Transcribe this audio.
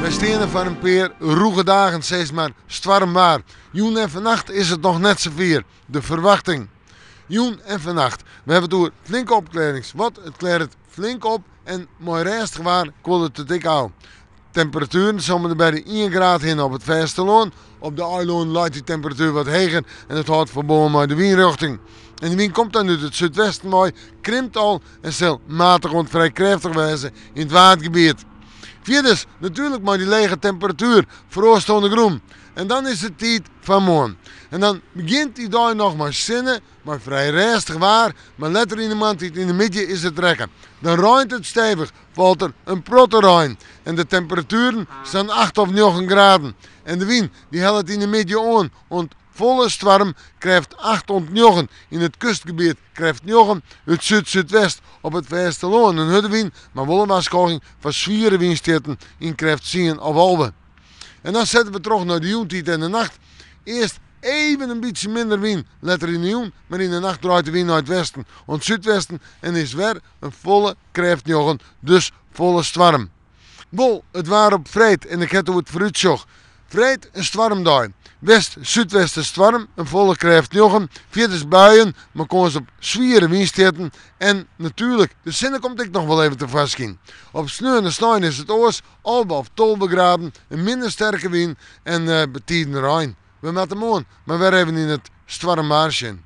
Wy steane foar in pear rûge dagen, sis mar stoarmwaar. Jûn en fannacht is it noch net safier, de ferwachting. Jûn en fannacht. We hawwe it oer flinke opklearrings, want it klearret flink op en mei rêstich waar kuollet it ek ôf. Temperatueren somme by de ien graad hinne op it fêstelân. Op de eilânen leit dy temperatuer wat heger en it hâldt ferbân mei de wynrjochting. En de wyn komt dan út it súdwesten wei, krimpt al en sil matich oant frij krêftich wêze yn it Waadgebiet. Fierders, natuerlik mei dy lege temperatuer, froast oan de grûn. En dan is it tiid foar moarn. En dan begjint dy dei noch mei sinne, mei frij rêstich waar, mar letter yn de moarntiid yn de middei is it rekke. Dan reint it stevich, falt der in protte rein en de temperatueren sa'n acht of njoggen graden. En de wyn dy hellet yn de middei oan oant folle stoarm krêft acht oant njoggen, yn it kustgebiet krêft njoggen, út súd-súdwest op it fêstelân in hurde wyn, mar wol in warskôging foar swiere wynstjitten yn krêft tsien of 11. En dan sette we troch nei de jûntiid en de nacht. Earst even in bytsje minder wyn letter yn de jûn, mar yn de nacht draait de wyn nei it westen oant súdwesten en is wer in folle krêft njoggen, dus folle stoarm. Wol, it waar op freed en ik ha it oer it foarútsjoch. Freed in stoarmdei. West-súdwesterstoarm, in folle krêft njoggen, fierders buien, mei kâns op swiere wynstjitten en natuerlik, de sinne komt ek noch wol even tefoarskyn. Op sneon en snein is it oars, 11 of 12 graden, in minder sterke wyn en betiden rein. We moatte moarn mar wer even yn it stoarmwaar sjen.